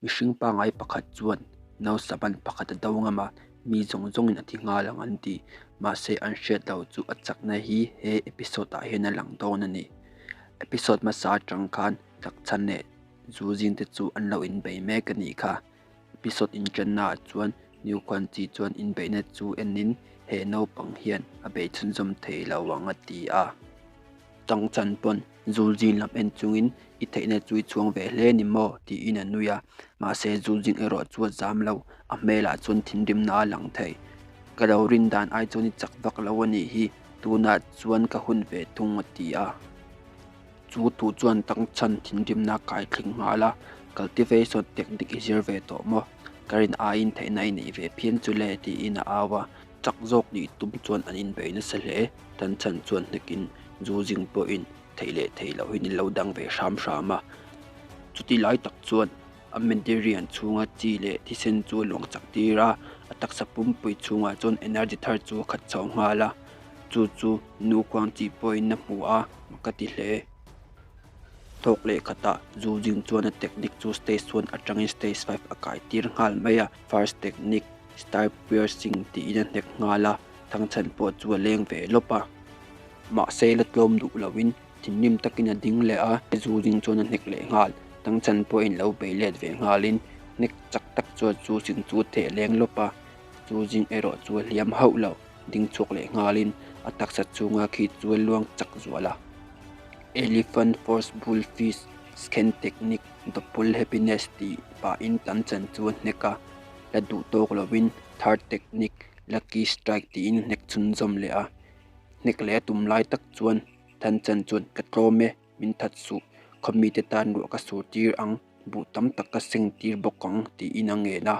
Mihring pangai pakhat chuan nausaban pakhat a do ngam a, mi zawng zawngin a thi nghal ang an ti. Mahse an hriat loh chu a chakna hi he episode ah hian a lang dawn a ni. Episode hmasa atang khan Tlakchhan leh Zu zing te chu an lo inbei mek a nih kha. Episode inṭanna ah chuan New Kwan Chi chuan inbeihna chu enin he naupang hian a bei chhunzawm thei lo ang a ti a. Tang chan pawn Zuljin lam en chungin i theihna chu i chhuang ve hle ni maw? tiin a nui a, mahse Zuljin erawh chu a zam lo, a hmelah chuan thinrimna a lang thei. Ka lo rin dan ai chuan i chak vak lo a nih hi, tunah chuan ka hun ve thung a ti a. Chu thu chuan Tang Chan thinrimna a kai thleng nghal a, Cultivation technique i zir ve tawh maw? Ka rin aiin theihna i neih ve phian chu le tiin a au a. Chak zawk nih tum chuan an inbei nasa hle. Tan chhan chuan hnekin zu zing pawhin theih leh theih lohin in lo dang ve hram hram a. Chuti lai tak chuan a Medirian chhunga chi leh thisen chu a luang chak tir a, a taksa pumpui chhungah chuan energy thar chu a khat chho nghal a. Chu chu nu khuang chi pawhin a hmu a, mak a ti hle. Thawk leh khatah zu zing chuan a technique chu stage one atangin stage five a kai tir nghal mai a. First technique. Star piercing tiin a hnek nghal a, Thangchhan pawh chu a leng ve lawp a. Mahse la tlawm duh loin thinrim takin a ding leh a, zu ding chuan a hnek leh nghal. Thangchhan pawhin lo bei let ve nghalin hnek chak tak chuan zu zing chu a theh leng lawp a, zu zing erawh chu a hliam hauh lo. Ding chhuak leh nghalin a taksa chunga khi chu a luang chak zual a. Elephant force bull fist scan technique double happiness tih pahin Thangchhan chu a hnek a. La duh tawk lovin third technique lucky strike tiin hnek chhunzawm leh a. Hnek leh a tum lai tak chuan Thanchan chuan ka tlawm e, min that suh, khaw mite tan ruah ka sur tir ang, buh tam tak ka seng tir bawk ang tiin a ngen a.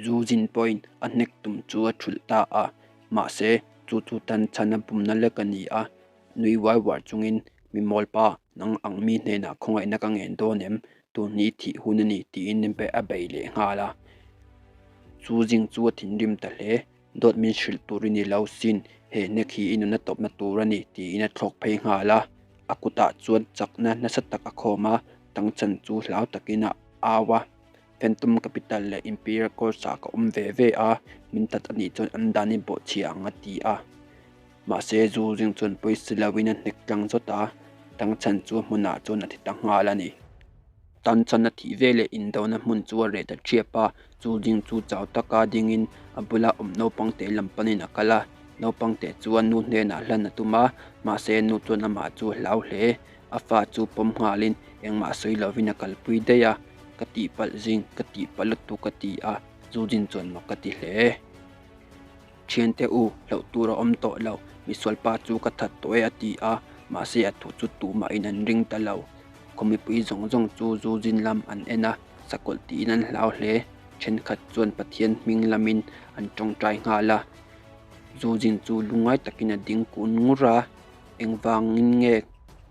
Zu zin pawhin a hnek tum chu a thulh ta a, mahse chu chu Thanchan a bumna lek a ni a. Nui uar uar chungin, Mi mawlpa, nang ang mi hnenah khawngaihna ka ngen dawn em? Tun hi thih hun a ni, tiin a bei leh nghal a. Chu zing chu a thinrim ta hle. Dawt min hrilh tur i ni lo sin, he hnek hi i nuna tawpna tur a ni, tiin a thlawk phei nghal a. A kutah chuan chakna nasa tak a khawm a, Tangchan chu hlau takin a au a. Phantom Capital leh Imperial Courts ah ka awm ve ve a, min that a nih chuan an dan i bawhchhia ang a ti a. Mahse zu zing chuan pawisa loin a hnek tlang zawt a, Tangchhan chu a hmunah chuan a thi ta nghal a ni. Tangchhan a thih veleh indona hmun chu a reh ta ṭhiap a, zu zing chu chau taka dingin a bula awm naupang te lam panin a kal a, naupang te chu a nu hnenah hlan a tum a, mahse nu chuan amah chu a hlau hle. A fa chu pawm nghalin engmah sawi lovin a kalpui daih a, Ka tihpalh zing, ka tihpalh lutuk a ti a, zu zin chuan mak ka ti hle. Thiante u, hlauh tur a awm tawh lo, misualpa chu ka that tawh e a ti a, mahse a thu chu tumahin an ring ta lo. Khaw mipui zawng zawng chu zu zin lam an en a, sakawlh tiin an hlau hle. Thenkhat chuan Pathian hming lamin an tawngtai nghal a, zu zin chu lungngai takin a ding kun ngur a, Engvangin nge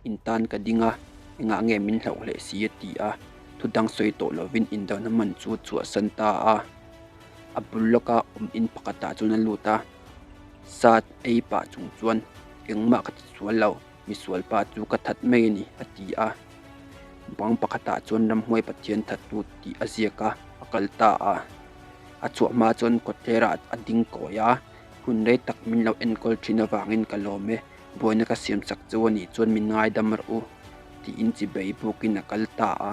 in tan ka ding a, engah nge min hlauh hleh si a ti a, thu dang sawi tawh lovin indona man chu a chhuahsan ta a. A bul lawka awm in pakhatah chuan a lut a, sa ei pah chung chuan engmah ka ti sual lo, misual pa chu ka that mai a ni a ti a. Bang pakhatah chuan ramhuai Pathian thattu tih a ziak a, a kal ta a. A chhuah hma chuan kawtthlerah a ding kawi a, hun rei tak min lo enkawl thin avangin ka lawm e, buaina ka siam chak chu a nih chuan min ngaidam rawh u tiin chibei bukin a kal ta a.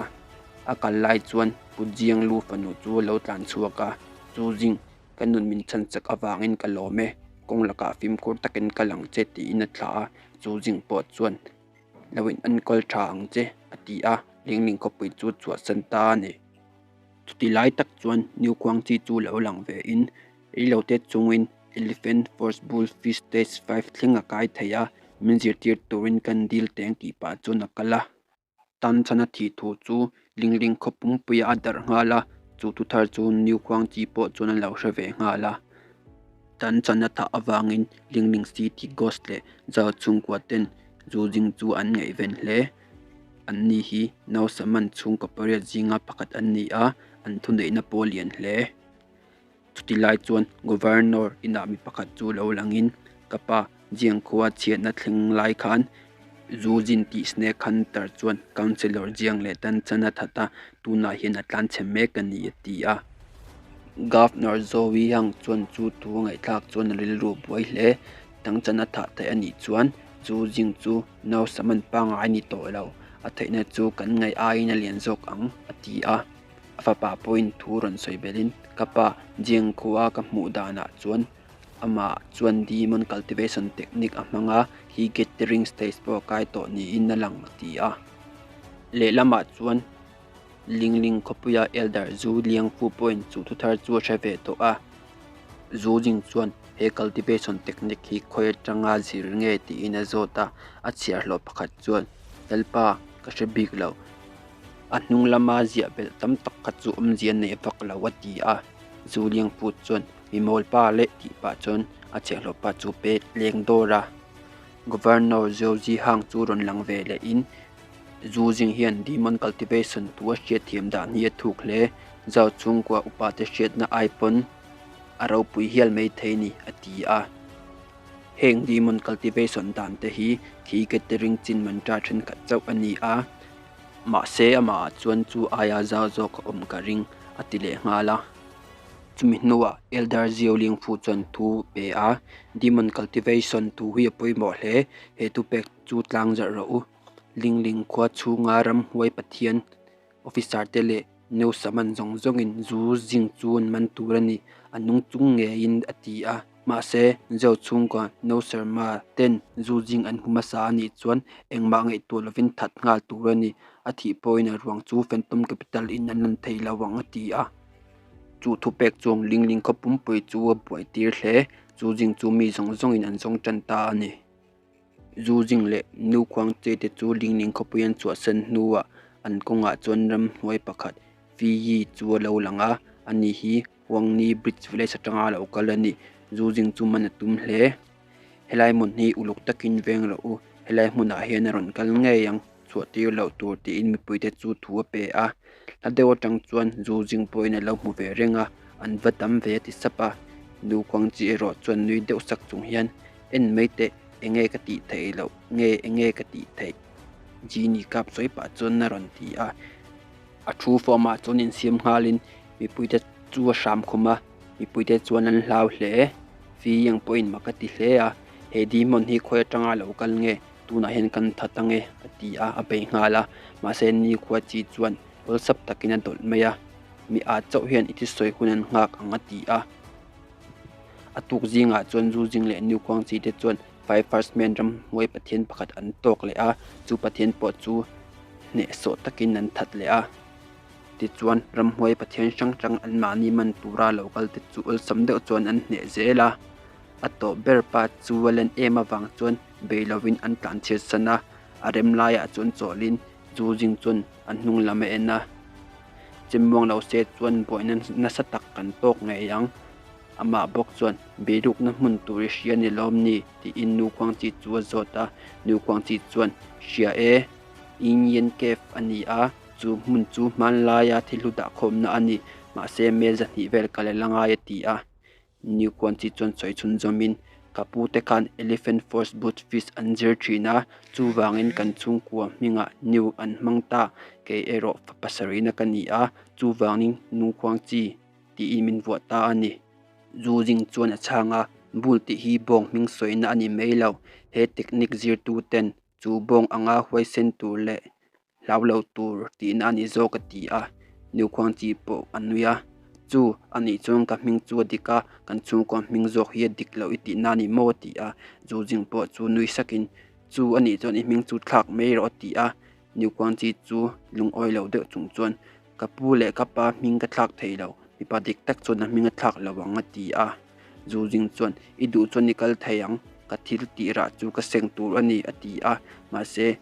A kal lai chuan Pu Jianglu fanu chu a lo tlan chhuak a, Chu zing, ka nun min chhan chak avangin ka lawm e, kawng lakah fimkhur takin kal ang che tiin a thlah a, Chu zing pawh chuan lo in enkawl tha ang che a ti a, Lingling khawpui chu chhuahsan ta a ni. Chuti lai tak chuan New Kuangchi chu lo lang ve in, Eilote chungin Elephant Force Bull Fish Stage 5 thleng a kai thei a, min zirtir turin kan dil teng tih pah chuan a kal a. Tan chhan a thih thu chu Lingling khaw pumpuiah a darh nghal a, chu thu thar chu New Khuangchi pawh chuan a lo hre ve nghal a. Tan chhan a thah avangin Lingling City Ghost leh Zhao chhungkua ten zu zing chu an ngaihven hle. Anni hi Nausaman chhungkaw pariat zinga pakhat an ni a, an thuneihna pawh a lian hle. Chuti lai chuan Governor inah mi pakhat chu lo langin, Ka pa, Jiang khua chhiatna thleng lai khan Zu Jin tih Snake Hunter chuan Councillor Jiang leh Tan Chan a that a, tunah hian a tlanchhe mek a ni a ti a. Governor Zhou Yihang chuan chu thu a ngaihthlak chuan a rilru a buai hle. Tang Chan a thah theih a nih chuan Zu Jing chu nausaman pangngai a ni tawh lo, a theihna chu kan ngaih aiin a lian zawk ang a ti a. A fapa pawhin thu rawn sawi belhin, Ka pa, Jiang khua ka hmuh danah chuan Amah chuan Demon Cultivation Technique a hmang a, hi Gathering Stage pawh a kai tawh niin a lang a ti a. Lehlamah chuan Lingling khawpuia Elder Zhu Liangfu pawhin chu thuthar chu a hre ve tawh a. Zhu Jing chuan he Cultivation Technique hi khawi atanga zir nge tiin a zawt a, a chhiarhlawh pakhat chuan, Lalpa, ka hre bik lo. A hnung lama ziah belh tam tak kha chu awmzia neih vak lo a ti a. Zhu Liangfu chuan Mi mawlpa leh tih pah chuan a chhiahhlawh pa chu pet leng dawr a. Governor Zhou Zihang chu rawn lang ve leh in Zhu Jing hian Demon Cultivation thu a hriatthiam dan hi a thuk hle. Zhao chhungkua upa te hriatna ai pawn a ropui hial mai thei ni a ti a. Heng Demon Cultivation dan te hi khi catering chin mantra thenkhat chauh a ni a. Mahse amah ah chuan chu aia zau zawk a awm ka ring a ti leh nghal a. Chumi hnuah Elder Zio Lingfu chuan thu pe a, Demon Cultivation thu hi a pawimawh hle, he thupek chu tlang zarh rawh u. Lingling khua chhunga ramhuai pathian officer te leh Neusaman zawng zawngin zu zing chu an man tur a ni, a nung chung ngeiin a ti a. Mahse, Zio chhungkua Neusarma ten zu zing an hmu hmasa a nih chuan engmah ngaihtuah lovin that nghal tur a ni, a thih pawhin a ruang chu Phantom Capital in an rawn thei lo ang a ti a. Chu thupek chuan Lingling khaw pumpui chu a buai tir hle. Zu Jing chu mi zawng zawngin an zawng tan ta a ni. Zu Jing leh Nu Khuang Che te chu Lingling khawpui an chhuahsan hnuah an kawngah chuan ramhnuai pakhat Fi Yi chu a lo lang a, ani hi Huangni Bridge Village atanga a lo kal a ni. Zu Jing chu man a tum hle. Helai hmun hi uluk takin veng rawh u, helai hmunah hian a rawn kal ngei ang. chhuah tir loh tur tiin mipuite chu thu a pe a, hla deuh atang chuan zu zing pawhin a lo hmu ve reng a, an va tam ve a ti sap a, nu Khuangchi erawh chuan nui deuh sak chung hian en mai teh enge ka tih theih loh nge enge ka tih theih Genie kap sawi pah chuan a rawn ti a, a thu form ah chuan insiam nghalin mipuite chu a hram khum a, mipuite chuan an hlau hle, Fi Yang pawhin mak a ti hle a, he demon hi khawi atanga lo kal nge? Tunah hian kan that ange a ti a, a bei nghal a. Mahse nikhua chi chuan awlsap takin a dawlh mai a, mi at chauh hian i thisawi hun an nghak ang a ti a. A tuk zingah chuan zu zing leh niukhuang chi te chuan Five First Men ramhnuai pathian pakhat an tawk leh a, chu pathian pawh chu hnehsawh takin an that leh a. Tichuan ramhnuai pathian hrang hrang anmahni man tura lo kal te chu awlsam deuh chuan an hneh zel a. A tawp ber pa chu a len em avang chuan bei lovin an tlan chhiat san a, a rem laiah chuan chawlhin zu zing chuan an hnung lam a en a. Chimmuang lo se chuan buaina nasa tak kan tawk ngei ang. Amah bawk chuan Beirukna hmun tur i hria ni lawm ni? tiin Nu Khuangchi chu a zawt a. Nu Khuangchi chuan, Hria e, Yingyan Cave a ni a, chu hmun chu hmanlaia thil hlu dahkhawmna a ni, mahse mel 200 vel ka la la ngai a ti a. New Quanchi chuan sawi chhunzawmin, Ka pute khan Elephant Force Boot Feast an zir thin a, chuvangin kan chhungkua hmingah New an hmang ta, kei erawh fa pasarihna ka ni a, chuvangin Nu Khuangchi tiin min vuah ta a ni. Zu Jing chuan a chhang a, Bull tih hi bawng hming sawina a ni mai lo, he technique zirtuten chu bawng anga huaisen tur leh hlau lo tur tihna a ni zawk a ti a, Niukhuang chi pawh a nui a, Chu, a nih chuan ka hming chu a dik a, kan chhungkua hming zawk hi a dik loh i tihna a ni maw a ti a, Zu Jing pawh chu nui sakin, Chu, a nih chuan i hming chu thlak mai rawh a ti a, Niukhuang chi chu lungawi lo deuh chung chuan, Ka pu leh ka pa hming ka thlak thei lo, mipa dik tak chuan a hming a thlak lo ang a ti a, Zu Jing chuan, I duh chuan i kal thei ang, ka thil tih rah chu ka seng tur a ni a ti a, mahse,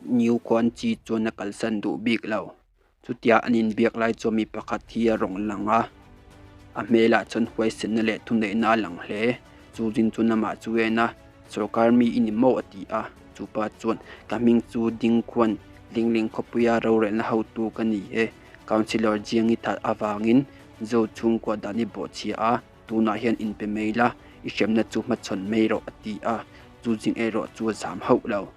New khuan chi chuan a kalsan duh bik lo. Chutia an inbiak lai chuan mi pakhat hi a rawn lang a, a hmelah chuan huaisenna leh thuneihna a lang hle. Chu zin chuan amah chu a en a, Sorkar mi i ni maw? a ti a. Chu pa chuan, Ka hming chu Ding Khuan, Lingling khawpuia rorelna hotu ka ni e. Councillor Jiangi that avangin Zo chhungkua dan i bawhchhia a, tunah hian inpe mai la, i hremna chu hmachhawn mai rawh, a ti a. Chu zing erawh chu a zam hauh lo.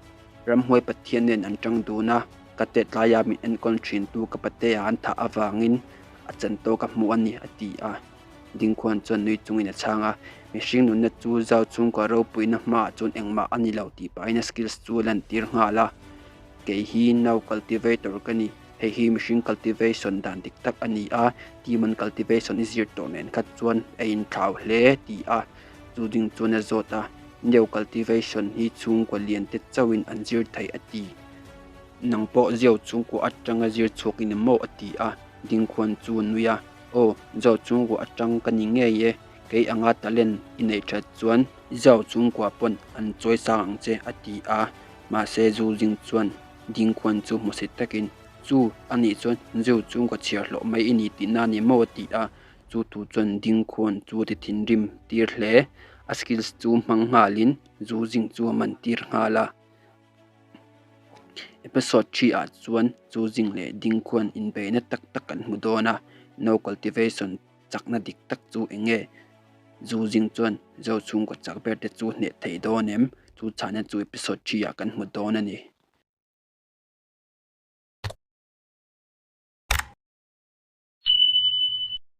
Ramhuai Pathian nen an ṭang dun a, ka tet laia min enkawl ṭhintu ka patea an thah avangin a chanto ka hmu a ni, a ti a. Dingkhuan chuan nui chungin a chhang a, Mihring nunna chu zau chhungkua ropuina hmaah chuan engmah a ni lo tih pahin a skills chu a lantir nghal a. Kei hi nau cultivator ka ni, hei hi mihring cultivation dan dik tak a ni a, demon cultivation i zir tawh nen kha chuan a inthlau hle ti a. Chu ding chuan a zawt a, Neo cultivation hi chhungkua lian te chauhin an zir thei a ti. Nang pawh Zio chhungkua atanga zir chhuak i ni maw? a ti a, Dingkhuan chu a nui a, Aw, Zio chhungkua atang ka ni ngei e, kei anga talent i neih that chuan Zio chhungkua pawn an chawi sang ang che a ti a, mahse Zu Jing chuan Dingkhuan chu hmusit takin, Chu, anih chuan Zio chhungkua chhiar hlawh mai i ni tihna a ni maw? a ti a, Chu thu chuan Dingkhuan chu a ti thinrim tir hle. A skills chu hmang nghalin zu zing chu a man tir nghal a. Episode 3 ah chuan zu zing leh Dingkhuan inbeihna tak tak kan hmu dawn a. No cultivation chakna dik tak chu eng nge? Zu zing chuan zo chhungkaw chak ber te chu hneh thei dawn em? Chu chhahna chu episode 3 ah kan hmu dawn a ni.